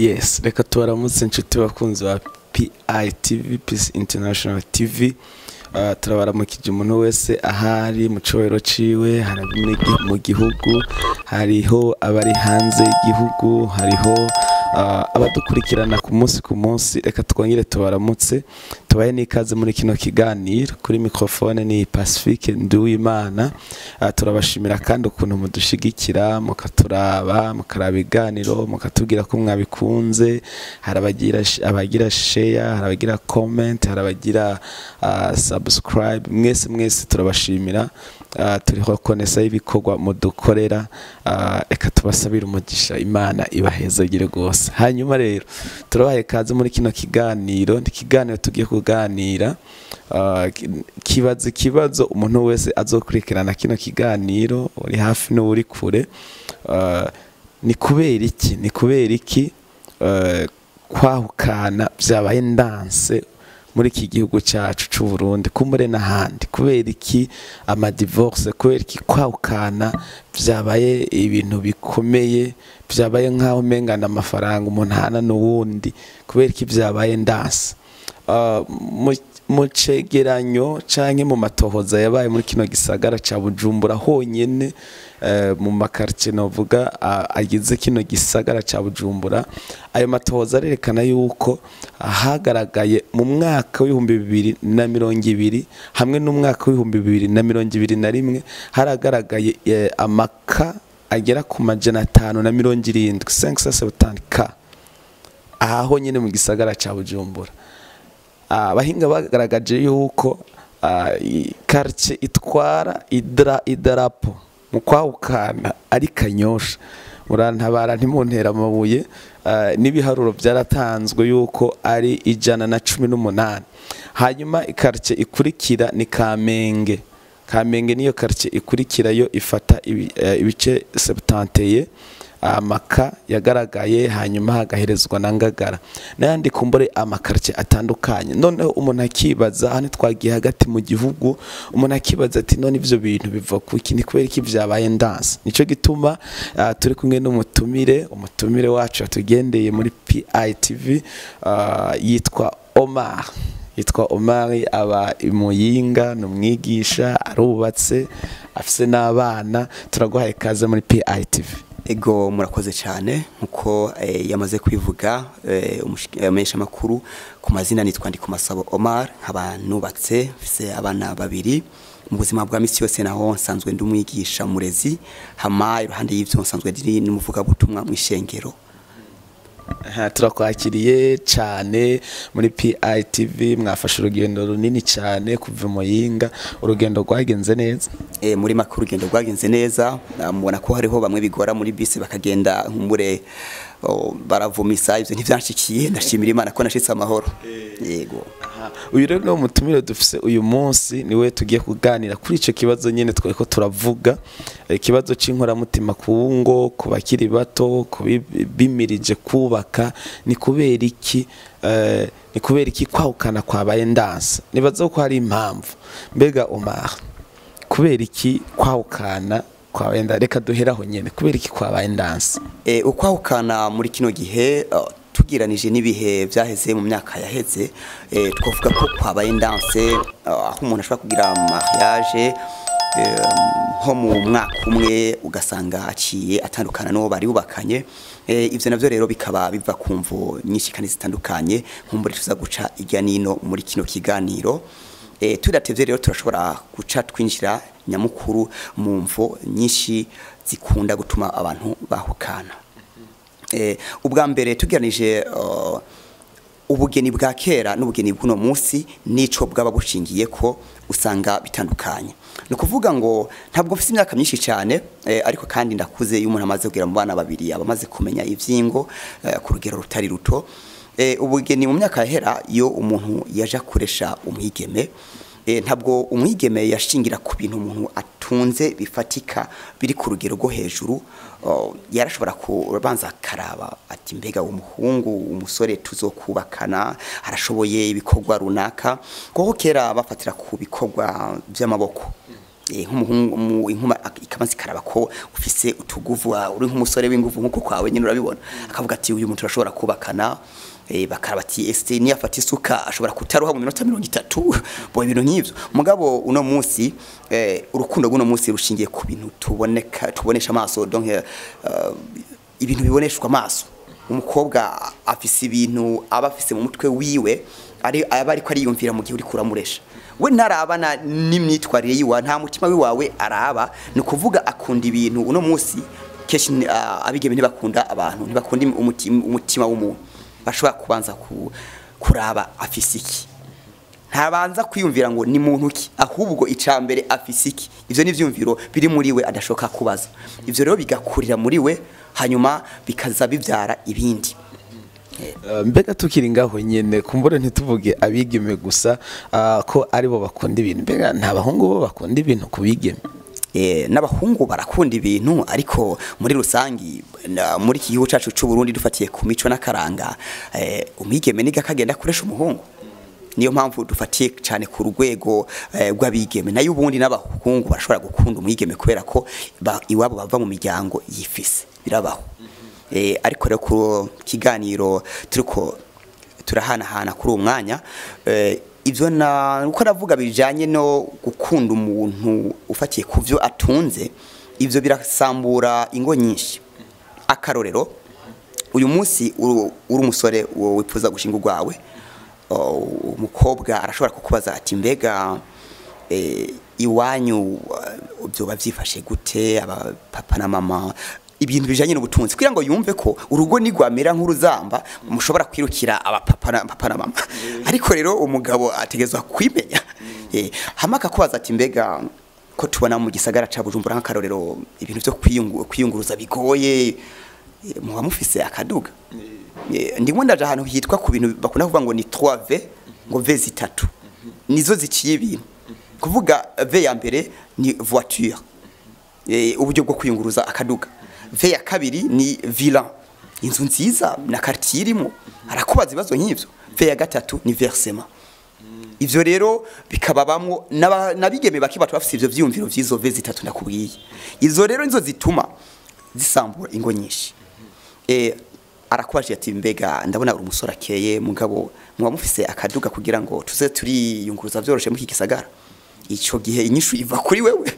Yes, reka tubaramutse inshuti bakunzi ba PITV, Peace International TV. Turabaramukije umuntu wese ahari mu cubahiro ciwe, hari abari mu gihugu, hariho abari hanze y'igihugu, hariho abadukurikirana ku munsi ku munsi. Reka twongere tubaramutse, tubahe n'ikaze muri kino kiganiro. Kuri microphone ni Pacifique Nduwimana. Turabashimira kandi ukuntu mudushigikira, mukaturaba, mukaraba ibiganiro, mukatubwira ko mwabikunze. Hari abagira share, hari abagira comment, hari abagira subscribe. Mwese mwese turabashimira. Turiho konesa y'ibikorwa mudukorera. Reka tubasabire umugisha, Imana ibahezagire rwose. Hanyuma rero turabahaye kaze muri kino kiganiro. Ni ikiganiro tugiye kuganira kibaza ikibazo umuntu wese azokurikirana kino kiganiro, uri hafi n'uri kure. Ni kubera iki kwahukana vyabaye ndanse muri iki gihugu cyacu c'u Burundi, kumbure n'ahandi? Kubera iki ama divorce, kubera iki kwahukana vyabaye ibintu bikomeye, vyabaye nk'aho umengana amafaranga umuntu ahana n'uwundi? Kubera iki vyabaye ndanse? Mu cegeranyo canke mu matohoza yabaye muri kino gisagara ca Bujumbura honyene, mu ma quartier novuga agize kino gisagara ca Bujumbura, ayo matohoza arerekana yuko hagaragaye mu mwaka w'2020 hamwe n'umwaka w'2021 haragaragaye ama cas agera ku 570, 570 cas, aha honyene mu gisagara ca Bujumbura. Abahinga bagaragaje yuko quartier itwara idarapo mu kwahukana ari Kanyosha. Murantabara, ntimuntera amabuye. N'ibiharuro byaratanzwe yuko ari 118. Hanyuma i quartier ikurikira ni Kamenge. Kamenge niyo quartier ikurikira, yo ifata ibice 71 ama cas yagaragaye, hanyuma hagaherezwa na Ngagara n'ayandi kumbure ama quartier atandukanye. Noneho umuntu akibaza, hano twagiye hagati mu gihugu, umuntu akibaza ati: "None ivyo bintu biva kuki? Ni kubera iki vyabaye ndanse?" Nico gituma turi kumwe n'umutumire. Umutumire wacu yatugendeye muri PITV yitwa Omar, yitwa Omar, aba i Muyinga, ni umwigisha, arubatse, afise n'abana. Turaguhaye ikaze muri PITV. Ego, murakoze cyane. Nkuko yamaze kwivuga umumenyesha makuru, ku mazina nitwa Ndikumasabo Omar, nkaba nubatse, mfise abana babiri. Mu buzima bwa misi yose naho nsanzwe ndi umwigisha, murezi, hama iruhande y'ivyo nsanzwe ndi n'umuvugabutumwa mu ishengero. Aha, turakwakiriye cyane muri PITV. Mwafashe urugendo runini cyane kuva i Muyinga. Urugendo rwagenze neza? Muri make urugendo rwagenze neza. Mubona ko hariho bamwe bigora muri bisi bakagenda nkumbure baravumisa. Ivyo ntivyanshikiye, ndashimira Imana ko nashitse amahoro, yego. Aha, uyu rero niwo mutumire dufise uyu munsi, niwe tugiye kuganira kuri ico kibazo nyene twariko turavuga, ikibazo c'inkoramutima ku ngo, ku bakiri bato, ku bimirije kubaka. Ni kubera iki kwahukana kwabaye ndanse? Nibaza ko hari impamvu. Mbega Omar, kubera iki kwahukana kwabaye ndanse? Reka duheraho nyene, kubera iki kwabaye ndanse? Ukwahukana muri kino gihe, tugiranije n'ibihe vyaheze, mu myaka yaheze, twavuga ko kwabaye ndanse, aho umuntu ashobora kugira mariage nko mu mwaka umwe ugasanga aciye atandukana n'uwo bari bubakanye. Ivyo navyo rero bikaba biva ku mvo nyinshi kandi zitandukanye, nkumbure tuza guca irya nino muri kino kiganiro. Tudatevye rero turashobora guca twinjira nyamukuru mu mvo nyinshi zikunda gutuma abantu bahukana. Ubwa mbere, tugeranije ubugeni bwa kera n'ubugeni bw'uno munsi nico bwaba bushingiye ko usanga bitandukanye. Ni ukuvuga ngo ntabwo mfite imyaka myinshi cyane, ariko kandi ndakuze. Iyo umuntu amaze kugera mu bana babiri aba amaze kumenya ivyingo ku rugero rutari ruto. Ubugeni mu myaka yahera, iyo umuntu yaje akoresha umwigeme, ntabwo umwigeme yashingira ku bintu umuntu atunze bifatika biri ku rugero rwo hejuru. Yarashobora kubanza akaraba ati: "Mbega umuhungu, umusore tuzokubakana arashoboye ibikorwa runaka?" Kuko kera bafatira ku bikorwa by'amaboko. Nk'umuhungu inkuma ikamanzi karaba ko ufise utuguvu, uri nk'umusore w'inguvu nkuko kwawe nyine urabibona, akavuga ati uyu muntu urashobora kubakana. Bakaraba ati este niyo afata isuka ashobora kutaruha mu minota 30, bo ibintu nk'ivyo. Mugabo uno munsi urukundo rw'uno munsi rushingiye ku bintu tuboneka, tubonesha amaso, donc ibintu biboneshwa amaso. Umukobwa afise ibintu aba afise mu mutwe wiwe, ari aba ariko ariyumvira mu gihe uri kuramuresha. We ntarabana n'imyitwarire yiwa, nta mutima wiwawe araba. Ni ukuvuga akunda ibintu. Uno munsi kenshi abigeme ntibakunda abantu, ntibakunda umutima w'umuntu. Bashobora kubanza kuraba afise iki, ntabanza kwiyumvira ngo ni muntu ki, ahubwo icambere afise iki. Ivyo ni vyumviro biri muri we adashoka kubaza. Ivyo rero bigakurira muri we, hanyuma bikaza bivyara ibindi. Mbega tukiri ngaho nyene, kumbure ntituvuge abigeme gusa ko aribo bakunda ibintu, mbega nta bahungu bo bakunda ibintu ku bigeme? N'abahungu barakunda ibintu, ariko muri rusangi muri iki gihugu cacu c'u Burundi, dufatiye ku mico n'akaranga, umwigeme niga kagenda kuresha umuhungu. Niyo mpamvu dufatiye cyane ku rwego rw'abigeme. Nayo ubundi n'abahungu barashobora gukunda umwigeme kubera ko iwabo bava mu miryango yifise, birabaho. Ariko rero ku kiganiro turiko turahanahana kuri uwo mwanya, ivyo na uko navuga bijanye no gukunda umuntu ufatiye ku vyo atunze, ivyo birasambura ingo nyinshi. Akarorero, uyu munsi uri umusore wifuza gushinga urwawe, umukobwa arashobora kukubaza ati mbega iwanyu byoba vyifashe gute, aba papa na mama, ibintu bijanye n'ubutunzi, kugira ngo yumve ko urugo nigwamera nk'uruzamba mushobora kwirukira aba papa na mama. Ariko rero umugabo ategezwa kwimenya. Hamaka kubaza ati mbega ko tubona mu gisagara ca Bujumbura nk'akarorero ibintu byo kwiyunguruza bigoye, muba mufise akaduga? Ndimo ndaje ahantu hitwa ku bintu bakunda kuvuga ngo ni 3V, ngo V zitatu nizo ziciye ibintu. Kuvuga V ya mbere ni voiture, uburyo bwo kwiyunguruza akaduga. V ya kabiri ni villa, inzu nziza na quartier irimo. Arakubaza ibibazo nk'ivyo. V ya gatatu ni versement. Ivyo rero bikababamwo n'abigeme bakibatu bafise ivyo vyiyumviro vy'izo V zitatu ndakubwiye. Izo rero nizo zituma zisambura ingo nyinshi. Arakubaje ati mbega ndabona uri umusore akeye, mugabo muba mufise akaduga kugira ngo tuze turiyunguruza vyoroshe mu iki gisagara? Ico gihe inyishu iva kuri wewe.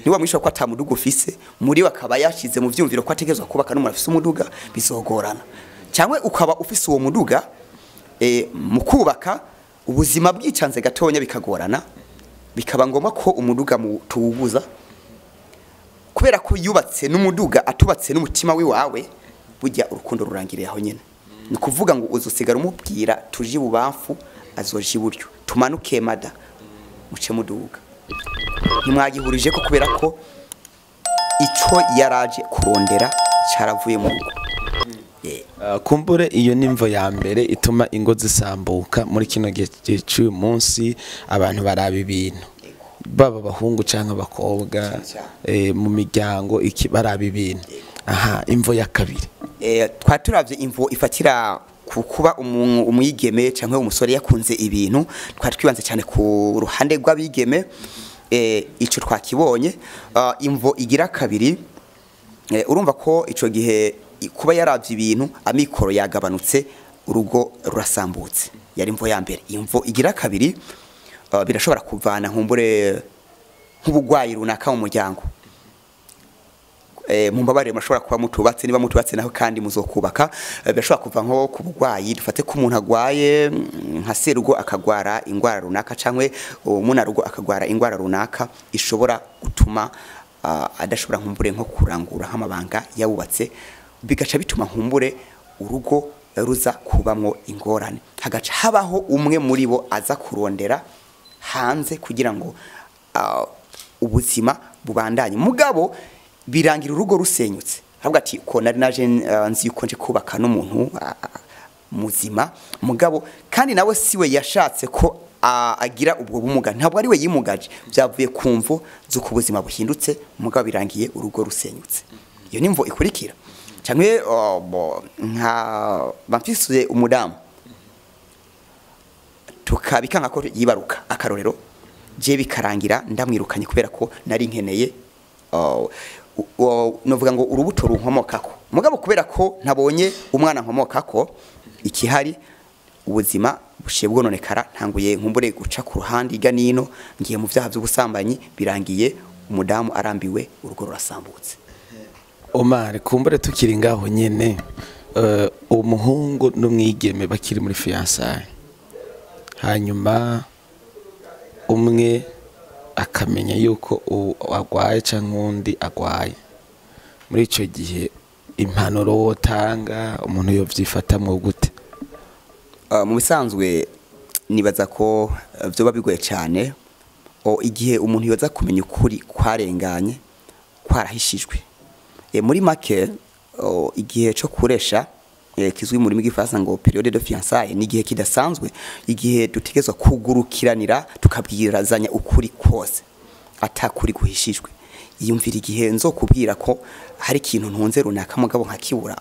Niwa mwisho ko atamuduga ufise, muri bakaba yashize mu vyumviro ko ategezwa kubaka n'umuntu afise umuduga, bizogorana. Cyangwa ukaba ufise uwo muduga, mu kubaka ubuzima bwicanze gatonya bikagorana, bikaba ngoma ko umuduga tuwubuza, kubera ko yubatse n'umuduga atubatse n'umutima wiwawe, burya urukundo rurangiriye aho nyene. Ni kuvuga ngo uzosigara umubwira tuje ibubamfu azoje iburyo, tumanuke mada muce muduga. Ntimwagihurije ko kubera ko ico yaraje kurondera caravuye mu rugo. Kumbure iyo nimvo ya mbere ituma ingo zisambuka muri kino gihe cy'uyu munsi, abantu baraba ibintu, baba abahungu canke abakobwa, mu miryango iki baraba ibintu. Aha, imvo ya kabiri. Twaturavye imvo ifatira ku kuba umwigeme canke umusore yakunze ibintu, twari twibanze cyane ku ruhande rw'abigeme. Ico twakibonye. Imvo igira kabiri, urumva ko ico gihe kuba yaravye ibintu amikoro yagabanutse, urugo rurasambutse. Yari imvo ya mbere. Imvo igira kabiri, birashobora kuvana nkumbure nk'ubugwayi runaka mu muryango. Mumbabarire, mashobora kuba mutubatse, niba mutubatse naho kandi muzokubaka. Birashobora kuva nko ku bugwayi, dufate ko umuntu agwaye nka serugo akagwara ingwara runaka, cankwe umunarugo akagwara ingwara runaka ishobora gutuma adashobora nkumbure nko kurangura nk'amabanga yabubatse, bigaca bituma nkumbure urugo ruza kubamwo ingorane, hagaca habaho umwe muri bo aza kurondera hanze kugira ngo ubuzima bubandanye. Mugabo birangira urugo rusenyutse. Aravuga ati ko nari naje nzi yuko nje kubaka n'umuntu muzima, mugabo kandi nawe siwe yashatse ko agira ubwo bumuga, ntabwo ari we yimugaje, byavuye ku mvo z'uko ubuzima buhindutse, mugabo birangiye urugo rusenyutse. Iyo nimvo ikurikira. Cyangwa nka bamfise umudamu tukabikanga ko yibaruka, akarorero Je bikarangira ndamwirukanye kubera ko nari nkeneye novuga ngo urubuto runkomokako, mugabo kubera ko ntabonye umwana nkomokako, ikihari ubuzima bushiye bwononekara, ntanguye nkumbure guca ku ruhande iga nino, ngiye mu vyaha by'ubusambanyi, birangiye umudamu arambiwe, urugo rurasambutse. Omar, kumbure tukiri ngaho nyene, umuhungu n'umwigeme bakiri muri fiançailles, hanyuma umwe akamenya yuko agwaye canke undi agwaye, muri ico gihe impanuro wotanga umuntu yovyifatamwo gute? Mu bisanzwe nibaza ko vyoba bigoye cyane igihe umuntu yoza kumenya ukuri kwarenganye kwarahishijwe. Muri make igihe cyo kuresha kizwi mu rurimi rw'igifaransa ngo période de fiançailles, ni igihe kidasanzwe, igihe dutegerezwa kugurukiranira tukabwirazanya ukuri kose atakuri guhishijwe. Iyumvira igihe nzokubwira ko hari ikintu ntunze runaka mugabo nkakibura,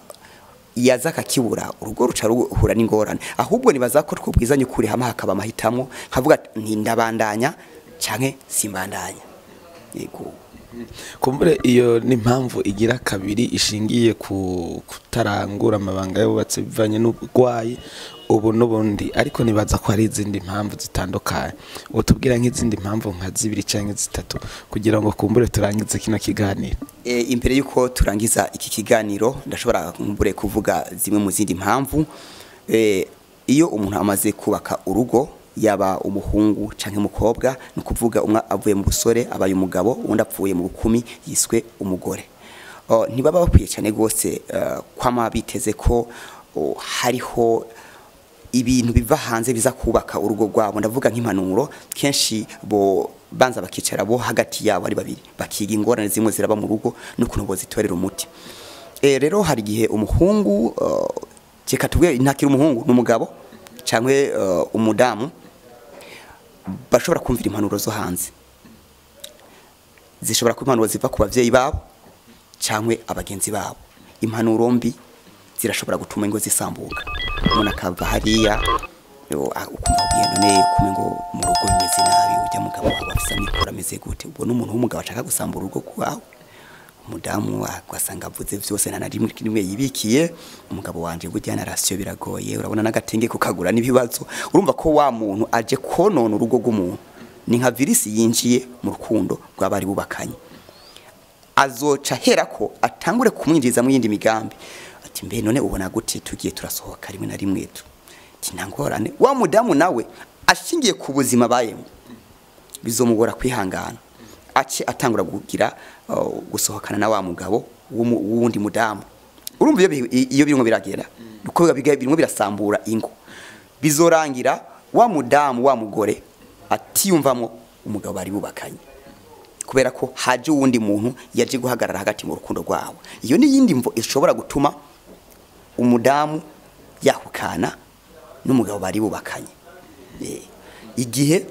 yaza akakibura, urugo ruca ruhura n'ingorane. Ahubwo nibaza ko twubwizanye ukuri hama hakaba amahitamo, nkavuga nti ndabandanya canke simbandanya. Yego. Kumbure iyo ni impamvu igira kabiri ishingiye ku kutarangura amabanga yubatse bivanye n'ubugwayi ubu n'ubundi, ariko nibaza ko hari izindi mpamvu zitandukanye. Utubwira nk'izindi mpamvu nka zibiri canke zitatu kugira ngo kumbure turangize kino kiganiro. Imbere yuko turangiza iki kiganiro ndashobora kumbure kuvuga zimwe mu zindi mpamvu. Iyo umuntu amaze kubaka urugo, yaba umuhungu canke umukobwa, ni ukuvuga umwe avuye mu busore abaye umugabo, undi apfuye mu bukumi yiswe umugore, ntibaba bakwiye cyane gose kwama biteze ko hariho ibintu biva hanze biza kubaka urugo rwabo. Ndavuga nk'impanuro, kenshi bo banza bakicara bo hagati yabo ari babiri, bakiga ingorane zimwe ziraba mu rugo n'ukuntu bozitorera umuti. Rero hari igihe umuhungu, reka tuvuge ntakiri umuhungu n'umugabo canke umudamu, bashobora kumvira impanuro zo hanze, zishobora kuba impanuro ziva ku bavyeyi babo canke abagenzi babo. Impanuro mbi zirashobora gutuma ingo zisambuka, umuntu akava hariya ukumva ubwiye none kume ngo mu rugo bimeze nabi, ujya mugabo wawe afise amikoro ameze gute? Ubwo n'umuntu w'umugabo ashaka gusambura urugo kwawe, umudamu agasanga avuze vyose nta na rimwe rimwe yibikiye, umugabo wanje burya na ration biragoye, urabona n'agatenge kukagura n'ibibazo. Urumva ko wa muntu aje konona urugo rw'umuntu, ni nka virisi yinjiye mu rukundo rw'abari bubakanye. Azoca hera ko atangure kumwinjiza mu yindi migambi, ati mbe none ubona gute tugiye turasohoka rimwe na rimwe tu kinangorane. Wa mudamu nawe ashingiye ku buzima bayemo bizomugora kwihangana, ace atangura kugira gusohokana na wa mugabo w'uwundi mudamu. Urumva iyo birimo biragera uko birimo birasambura ingo, bizorangira wa mudamu wa mugore atiyumvamo umugabo bari bubakanye, kubera ko haje uwundi muntu yaje guhagarara hagati mu rukundo rwabo. Iyo ni yindi mvo ishobora gutuma umudamu yahukana n'umugabo bari bubakanye. Igihe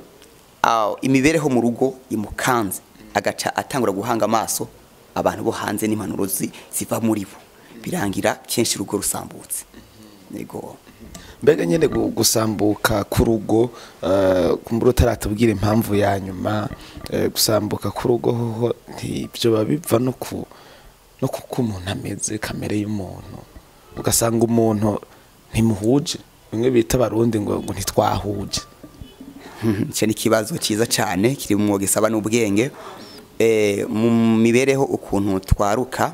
imibereho mu rugo imukanze, agaca atangura guhanga amaso abantu bo hanze n'impanuro ziva muri bo, birangira kenshi urugo rusambutse. Yego. Mbega nyene gusambuka k'urugo, kumbura utaratubwira impamvu ya nyuma, gusambuka k'urugo hoho ntibyo biva no kuko umuntu ameze, kamere y'umuntu, ugasanga umuntu ntimuhuje, bimwe bita abarundi ngo ntitwahuje. Ico ni ikibazo ciza cane kiri mu gisaba n'ubwenge. Mu mibereho ukuntu twaruka,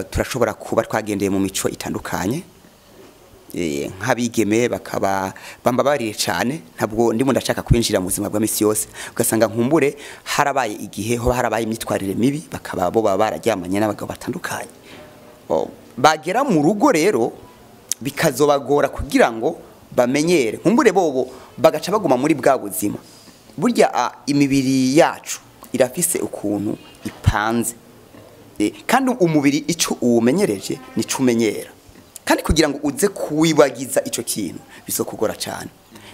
turashobora kuba twagendeye mu mico itandukanye. Nk'abigeme bakaba bambabariye cyane, ntabwo ndimo ndashaka kwinjira mu buzima bwa misi yose, ugasanga nkumbure harabaye igihe ho harabaye imyitwarire mibi, bakaba bo baba bararyamanye n'abagabo batandukanye. Bagera mu rugo rero bikazobagora kugira ngo bamenyere, nkumbure bobo bagaca baguma muri bwa buzima. Burya imibiri yacu irafise ukuntu ipanze, kandi umubiri ico uwumenyereje nico umenyera, kandi kugira ngo uze kuwibagiza ico kintu bizokugora cyane.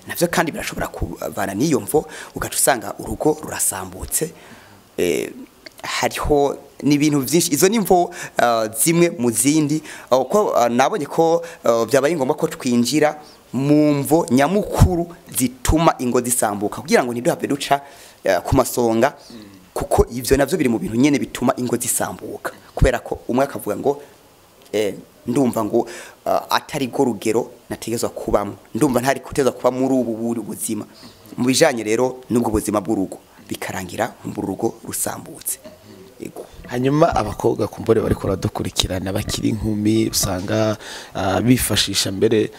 Navyo kandi birashobora kuvana n'iyo mvo, ugaca usanga urugo rurasambutse. Hariho n'ibintu byinshi, izo ni mvo zimwe mu zindi. Ko nabonye ko byabaye ngombwa ko twinjira mu mvo nyamukuru zituma ingo zisambuka, kugira ngo ntiduhave duca ku masonga, kuko ivyo navyo biri mu bintu nyene bituma ingo zisambuka, kubera ko umwe akavuga ngo ndumva ngo atari go rugero nategezwa kubamo, ndumva ntari kuteza kuba muri ubu buzima. Mu bijanye rero n'ubwo buzima bw'urugo bikarangira mu rugo rusambutse. Yego. Hanyuma abakobwa kumbore bariko baradukurikirana bakiri inkumi, usanga bifashisha mbere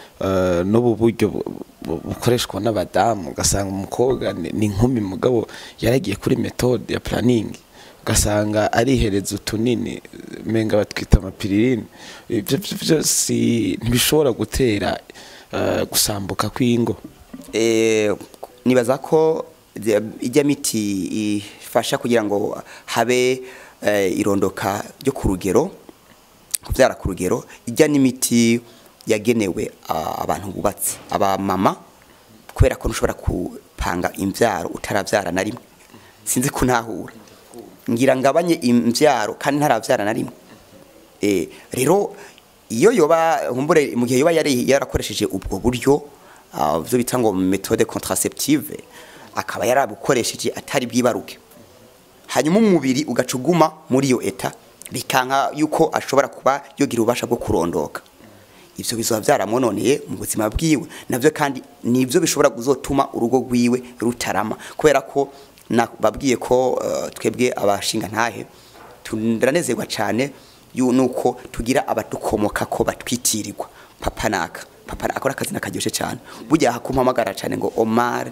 n'ubu buryo bukoreshwa n'abadamu, ugasanga umukobwa ni inkumi mugabo yaragiye kuri méthode ya planning, ugasanga arihereza utunini menga batwita amapiririne. Ivyo vyose ntibishobora gutera gusambuka kw'ingo? Nibaza ko ijya miti ifasha kugira ngo habe irondoka ryo ku rugero, kuvyara ku rugero, ijya n'imiti yagenewe abantu bubatse, abamama, kubera ko ntushobora kupanga imvyaro utaravyara na rimwe. Sinzi kuntahura, ngira ngabanye imvyaro kandi ntaravyara na rimwe. Rero iyo yoba nkumbure mu gihe yoba yari yarakoresheje ubwo buryo byo bita ngo méthode contraceptive, akaba yarabukoresheje atari bwibaruke, hanyuma umubiri ugacuguma muri iyo état, bikanka yuko ashobora kuba yogira ububasha bwo kurondoka, ivyo bizoba vyaramwononeye mu buzima bwiwe. Navyo kandi nivyo bishobora kuzotuma urugo rwiwe rutarama, kubera ko babwiye ko twebwe abashinga ntahe turanezerwa cyane nuko tugira abadukomoka ko batwitirirwa papa naka, papa akora akazi nakaryoshe cyane. Burya hakumpamagara cyane ngo Omar,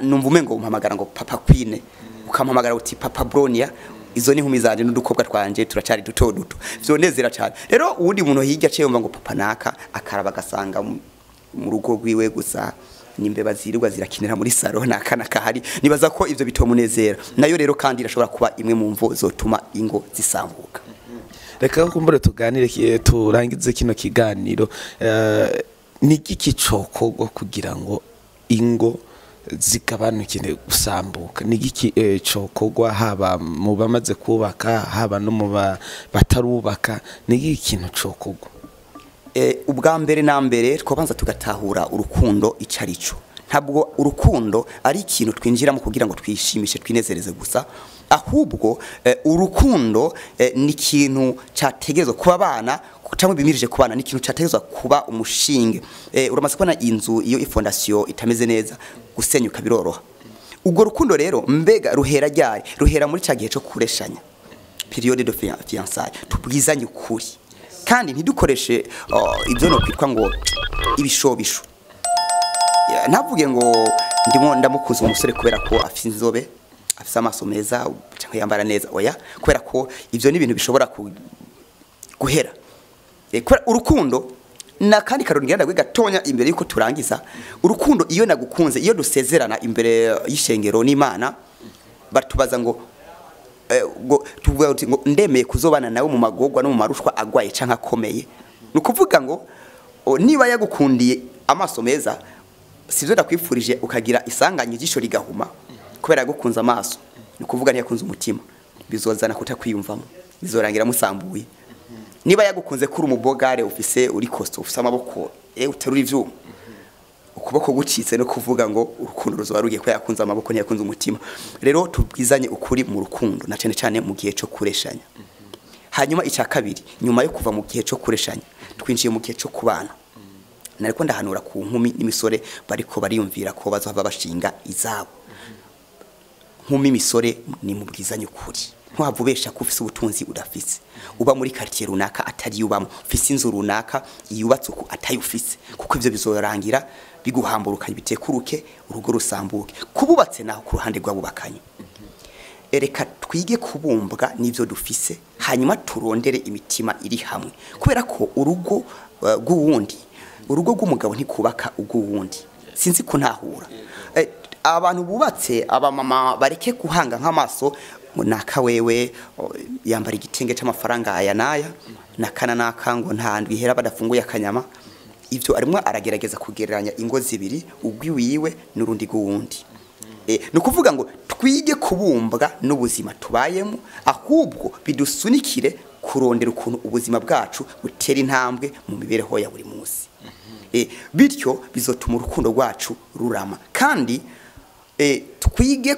numva umengo umpamagara ngo Papa Queen, ukampamagara uti Papa Bronia, izo ni inkumi zanje n'udukobwa twanje turacari duto duto, vyonezera cyane. Rero uwundi muntu hirya aciye yumva ngo papa naka, akaraba agasanga mu rugo rwiwe gusa nimbeba zirirwa zirakinira muri salon naka nakahari, nibaza ko ivyo bitomunezera. Nayo rero kandi irashobora kuba imwe mu mvo zotuma ingo zisambuka. Reka kumbure tuganire, turangize kino kiganiro. Ni igiki cokorwa kugira ngo ingo zigabanuke gusambuka? Ni igiki cokorwa haba mu bamaze kubaka, haba no mu batarubaka? Ni igiki kintu cokorwa? Ubwa mbere na mbere twabanza tugatahura urukundo ico arico. Ntabwo urukundo ari ikintu twinjiramo kugira ngo twishimishe twinezereze gusa, ahubwo urukundo ni ikintu cyategerezwa kuba abana cyangwa bimirije kubana, ni ikintu cyategerezwa kuba umushinge. Uramaze kubona inzu iyo i fondation itameze neza gusenyuka biroroha. Ubwo rukundo rero mbega ruhera ryari? Ruhera muri cya gihe cyo kureshanya, période de fiançailles. Tubwizanye ukuri kandi ntidukoreshe ibyo no kwitwa ngo ibishobisho. Ntavuge ngo ndimo ndamukuza umusore kubera ko afite inzobe, afite amaso meza cyangwa yambara neza, oya, kubera ko ivyo ni ibintu bishobora guhera. Kubera urukundo na kandi karori ngenda gatonya imbere yuko turangiza, urukundo iyo nagukunze, iyo dusezerana imbere y'ishengero n'Imana, batubaza ngo ngo tuvuga uti ngo ndemeye kuzobana nawe mu magorwa no mu marushwa, agwaye canke akomeye. Ni ukuvuga ngo niba yagukundiye amaso meza, sivyo ndakwifurije ukagira isanganya ijisho rigahuma kubera yagukunze amaso, ni ukuvuga ntiyakunze umutima, bizozana kutakwiyumvamo, bizorangira musambuye. Niba yagukunze kuri umubogare ufise uri costaud, ufise amaboko uterura ivyuma, ukuboko gucitse, no kuvuga ngo urukundo ruzoba rugiye ko yakunze amaboko ntiyakunze umutima. Rero tubwizanye ukuri mu rukundo, na cyane cyane mu gihe cyo kureshanya. Hanyuma icya kabiri, nyuma yo kuva mu gihe cyo kureshanya twinjiye mu gihe cyo kubana. Nariko ndahanura ku nkumi n'imisore bariko bariyumvira ko bazohava bashinga izabo. Nkumi, misore, ni mubwizanye ukuri, ntuhava ubesha ko ufise ubutunzi udafise, uba muri quartier runaka atari ubamo, ufise inzu runaka yubatse uku atayo ufise, kuko ivyo bizorangira biguhamburuka bitekuruke urugo rusambuke. Kububatse naho, ku ruhande rw'abubakanye, ereka twige kubumbwa n'ivyo dufise, hanyuma turondere imitima iri hamwe, kubera ko urugo rw'uwundi, urugo rw'umugabo ntikubaka urw'uwundi. Sinzi ko ntahura. Abantu bubatse, abamama, bareke guhanga nk'amaso ngo naka wewe yambara igitenge c'amafaranga aya naya, nakana naka ngo nta ndwi ihera badafunguye akanyama. Ivyo arimwo aragerageza kugereranya ingo zibiri, ugwiwiwe n'urundi rw'uwundi. Ni ukuvuga ngo twige kubumbwa n'ubuzima tubayemo, ahubwo bidusunikire kurondera ukuntu ubuzima bwacu butera intambwe mu mibereho ya buri munsi. Bityo bizotuma urukundo rwacu rurama. Kandi twige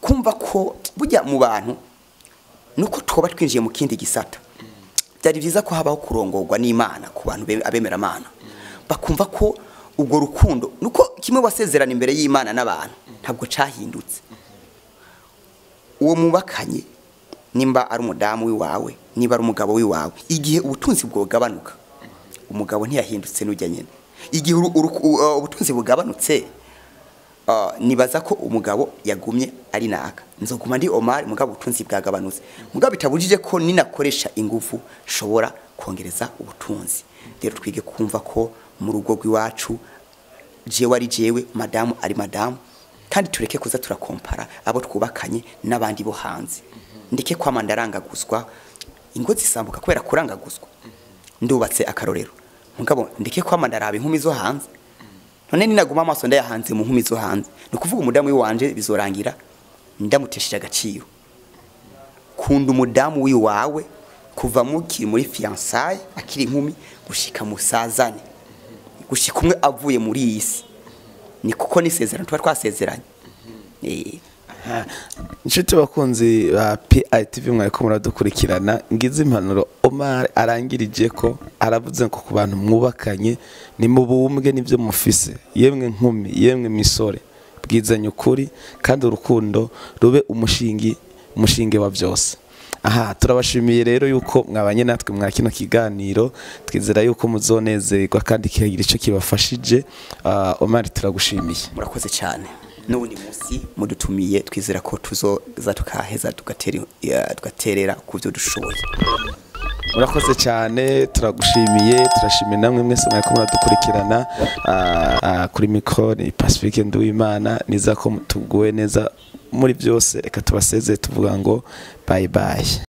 kumva ko burya mu bantu nuko twoba twinjiye mu kindi gisata. Byari byiza ko habaho kurongorwa n'Imana ku bantu abemera Imana, bakumva ko ubwo rukundo nuko kimwe wasezerana imbere y'Imana n'abantu ntabwo cahindutse. Uwo mubakanye nimba ari umudamu wiwawe, niba ari umugabo wiwawe, igihe ubutunzi bwogabanuka umugabo ntiyahindutse n'ujya nyene. Igihe ubutunzi bugabanutse, nibaza ko umugabo yagumye ari naka, nzoguma ndi Omar, mugabo ubutunzi bwagabanutse, mugabo bitabujije ko ninakoresha ingufu shobora kongereza ubutunzi. Rero twige kumva ko mu rugo rw'iwacu jewe ari jewe, madamu ari madamu, kandi tureke kuza turakompara abo twubakanye n'abandi bo hanze. Ndeke kwama ndarangaguzwa, ingo zisambuka kubera kurangaguzwa. Ndubatse akarorero, mugabo ndeke kwama ndaraba inkumi zo hanze. None ninaguma amaso ndayahanze mu nkumi zo hanze, ni ukuvuga umudamu wanje bizorangira ndamutesheje agaciro. Kunda umudamu wiwawe kuva mukiri muri fiançailles akiri inkumi gushika musazane, gushika umwe avuye muri iyi si, ni kuko nisezerano tuba twasezeranye. Inshuti bakunzi ba PITV, mwariko muradukurikirana, ngize impanuro Omar arangirije ko aravuze ngo ku bantu mwubakanye ni mu bumbwe n'ivyo mufise, yemwe nkumi, yemwe misore, bwizanye ukuri kandi urukundo rube umushinge wa byose. Aha turabashimiye rero yuko mwabanye natwe mwa kino kiganiro, twizera yuko muzonezerwa kandi kihagira ico kibafashije. Omar turagushimiye, murakoze cyane. N'ubundi munsi mudutumiye twizera ko tuzoza tukaheza tugaterera ku byo dushoboye. Murakoze cyane, turagushimiye, turashimiye namwe mwese mwariko muradukurikirana. Kuri micro ni Pacifique Nduwimana, niza ko tuguwe neza muri byose. Reka tubasezeye tuvuga ngo bye bye.